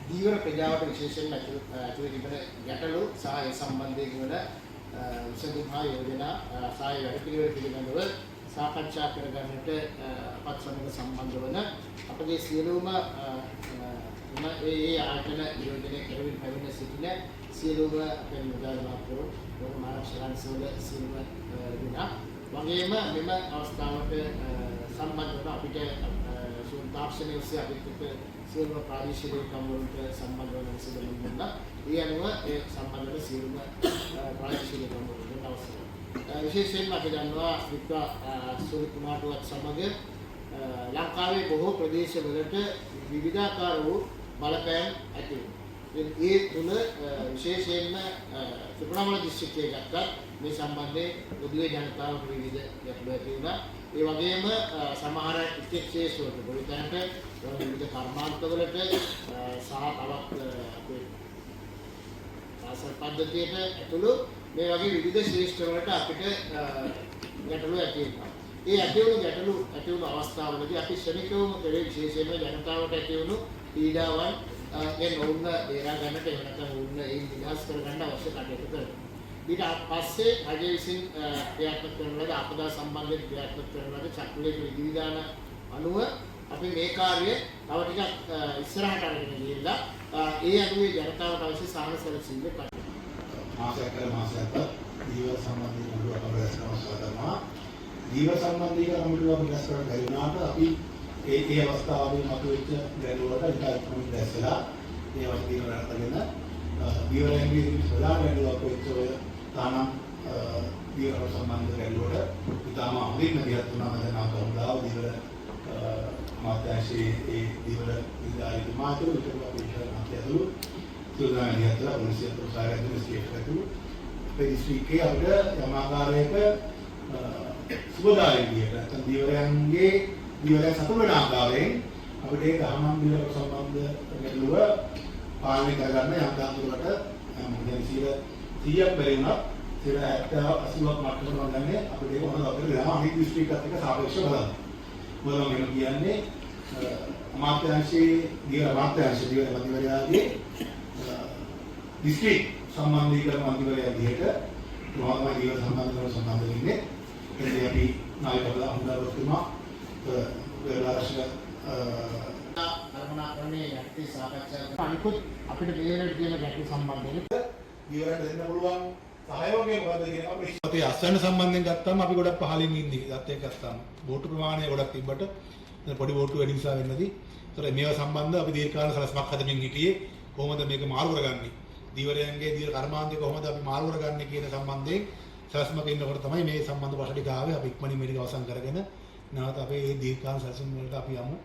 ධීවර ප්‍රජාවට විශේෂයෙන්ම ඇතුළු තිබෙන ගැටලු සහ ඒ සම්බන්ධයෙන් වන විසඳුම් හා යෝජනා සහ ඒ වැඩපිළිවෙළ පිළිබඳව සාකච්ඡා කරගන්නට අපත් සමග සම්බන්ධ වන අපගේ සියලුම එම ඒ ඒ ආයතන නියෝජනය කරමින් පැමිණ සිටින සියලුම අපේ නිලධාරී මහත්වරුන්, ගෞරව ආරක්ෂක අංශවල සියලුම දෙනා වගේම මෙම අවස්ථාවට සම්බන්ධ වන අපිට සුන් තාක්ෂණය ඔස්සේ අපිත් එක්ක සියලුම ප්‍රාදේශීය ලේකම්වරුන්ට සම්බන්ධ වන විසඳුම් දුන්නා. ඒ අනුව ඒ සම්බන්ධ වන සියලුම ප්‍රාදේශීය ලේකම්වරුන්ට අවසරයි. විශේෂයෙන්ම අපි දන්නවා විත්වා සූරි කුමාරටුවත් සමග ලංකාවේ බොහෝ ප්‍රදේශවලට විවිධාකාර වූ බලපෑම් ඇති වුණා. ඉතින් ඒ තුල විශේෂයෙන්ම ත්‍රිකුණාමල දිස්ත්‍රික්කය ගත්තත් මේ සම්බන්ධයෙන් පොදුවේ ජනතාවට විවිධ ගැටලු ඇති වුණා. ඒ වගේම සමහර එක් එක් ක්ෂේත්‍රවලට ගොවිතැනට, විවිධ කර්මාන්තවලට සහ තවත් අපේ පාසල් පද්ධතියට ඇතුළු මේ වගේ විවිධ ක්ෂේත්‍රවලට අපිට ගැටලු ඇති වෙනවා. ඒ ඇති වුණු ගැටලු ඇති වුණු අවස්ථාවලදී අපි ක්ෂණිකවම කරේ විශේෂයෙන්ම ජනතාවට ඇති වුණු පීඩාවන් ගෙන් ඔවුන්ව බේරා ගන්නට, එහෙම නැත්නම් ඔවුන්ව ඒන් නිදහස් කරගන්න අවශ්‍ය කටයුතු කරනවා. ඊට පස්සේ රජය විසින් ක්‍රියාත්මක කරන ලද ආපදා සම්බන්ධයෙන් ක්‍රියාත්මක කරන ලද චක්‍රලේඛ විධිවිධාන අනුව අපි මේ කාර්යය තව ටිකක් ඉස්සරහට අරගෙන ගිහිල්ලා ඒ අනුව ජනතාවට අවශ්‍ය සහන සැලසීම කටයුතු මාසයක් කර මාසයක්වත් ධීවර සම්බන්ධයෙන් නඩුවක් අප රැස් කරනවා. ධීවර සම්බන්ධීකරණ කමිටුව අපි රැස් කරන්න බැරි වුණාට අපි ඒ ඒ අවස්ථාවේ මතුවෙච්ච ගැටලුවට ඉතා ඉක්මනින් රැස් වෙලා ඒ අවශ්‍ය දේවල් අරගෙන ධීවරයන්ගේ ප්‍රධාන ගැටලුවක් වෙච්ච ඔය තහනම් ධීවර සම්බන්ධ ගැටලුවට ඉතාම හොඳින් මැදිහත් වුණා. මම දැන් හමුදාව, ධීවර අමාත්‍යාංශයේ ඒ ධීවර නිලධාරීතුමා ඇතුළු විතර අපේ විශාල මහත්තයා ඇතුළු සියලු දෙනා මැදිහත් වෙලා, පොලිසිය ඇතුළු සාරය ඇතුළු ස්ටේට් ඇතුළු අපේ දිස්ත්‍රික්කයේ අපිට යම් ආකාරයක සුබදායක විදියට, නැත්නම් ධීවරයන්ගේ ධීවරයන් සතුට වෙන ආකාරයෙන් අපිට ඒ තහනම් ධීවර සම්බන්ධ ගැටලුව පාලනය කරගන්න යම් තාක් දුරට, මම කියන්නේ 100ක් බැරි වුණත් 70 80ක් මට්ටමට මම දන්නේ අපිට ඒක හොඳ තත්ත්වයකට ගෙනාවා අනිත් දිස්ත්‍රික්කත් එක්ක සාපේක්ෂව බලන්න. මොකද මම එහෙම කියන්නේ අමාත්‍යාංශයේ ධීවර අමාත්‍යාංශ ධීවර මන්ත්‍රීවරයාගේ දිස්ත්‍රික් සම්බන්ධීකරණ මන්ත්‍රීවරයා විදිහට තුමා තමයි ධීවර සම්බන්ධ සම්බන්ධ වෙන්නේ. එතනදී අපි නායක හමුදාවතුමා, වෙරළ කළමනාකරණයේ යටතේ සාකච්ඡා කරන අනිකුත් අපිට මේ වෙනකොට තියෙන ගැටලු සම්බන්ධයෙන් ධීවරයන්ට දෙන්න පුළුවන් සහයෝගය මොකද්ද කියන එක අපි අපේ අස්වැන්න සම්බන්ධයෙන් ගත්තාම අපි ගොඩක් පහළින් ඉන්නේ. ඒත් එක්ක ගත්තාම බෝට්ටු ප්‍රමාණය ගොඩක් තිබ්බට දැන් පොඩි බෝට්ටු වැඩි නිසා වෙන්නදී. ඒතර මේවා සම්බන්ධ අපි දීර්ඝකාලීන සැලැස්මක් හදමින් හිටියේ කොහොමද මේක මාරු කරගන්නේ? ධීවරයන්ගේ ධීවර කර්මාන්තය කොහොමද අපි මාරු කරගන්නේ කියන සම්බන්ධයෙන් සැලැස්මක ඉන්නකොට තමයි මේ සම්බන්ධ ප්‍රශ්න ටික ආවේ. අපි ඉක්මනින් මේ ටික අවසන් කරගෙන නැවත අපේ මේ දීර්ඝකාලීන සැලසුම් වලට අපි යමු.